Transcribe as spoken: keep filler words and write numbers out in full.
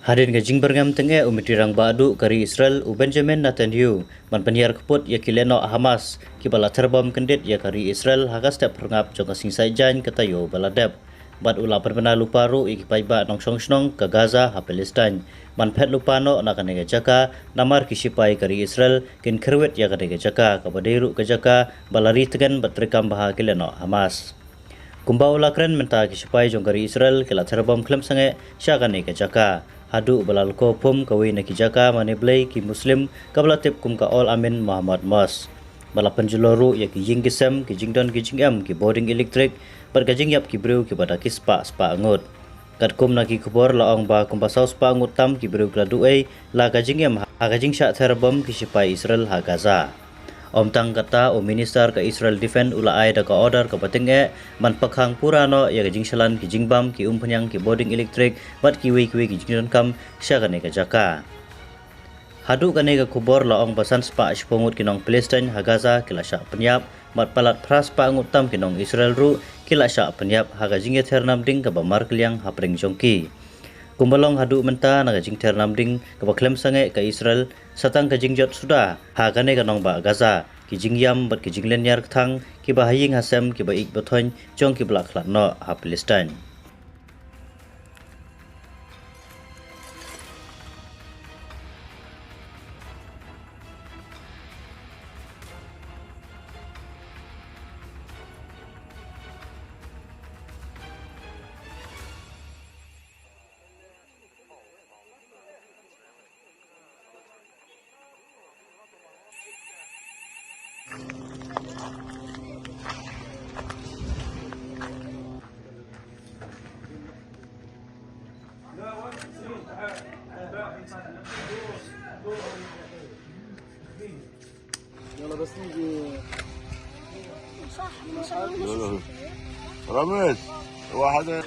Hadien ka jingbyrngem tyngeh u Myntri Rangbah Duh ka ri Israel u Benjamin Netanyahu ban pynhiar kput ïa ki lehnoh Hamas kiba la therbom kyndit ïa ka ri Israel ha ka step phyrngap jong ka sngi Saitjaiñ ka taïew ba la dep. Bad u la pynbna lypa ruh ïa ki paidbah nongshong shnong ka Gaza ha Palestine ban phet lypa noh na kane ka jaka, namar ki shipai ka ri Israel kin kyrwit ïa kane ka jaka kaba dei ruh ka jaka ba la ri tngen bad treikam bha ki lehnoh Hamas. Kumba u la kren mynta, ki shipai jong ka ri Israel ki la therbom khlem sangeh sha kane ka jaka, haduh ba la lyngkhuh phum kawei na ki jaka mane blei ki Muslim kaba la tip kum ka Al-Amin Muhammad Mosque. Ba la pynjulor ruh ïa ki ïing ki sem, ki jingdon ki jingem, ki bording elektrik bad ka jingïap ki briew kiba da ki spah spah ngut. Katkum na ki khubor la ong ba kumba saw spah ngut tam ki briew ki la duh ei la ka jingim ha ka jingshah therbom ki shipai Israel ha Gaza. Ym tang kata, u Minister ka Israel Defense u la ai da ka order kaba tyngeh ban pakhang pura noh ïa ka jingshalan ki jingbam, ki umphniang, ki bording elektrik bad kiwei kiwei ki jingdonkam sha kane ka jaka. Haduh kane ka khubor la ong ba san spah shiphew ngut ki nong Palestine ha Gaza ki la shah pynïap bad palat phra spah ngut tam ki nong Israel ruh ki la shah pynïap ha ka jingïather namding kaba markylliang hapdeng jong ki. Kumba long haduh mynta, na ka jingther namding kaba khlem sangeh ka Israel sa tang ka jingjot suda ha kane ka nongbah Gaza, ki jingïam bad ki jinglynñiar kthang kiba ha ïing ha sem, kiba ïeit ba thoiñ jong kiba la khlad noh ha Palestine. يلا بس نيجي. رامز، واحد.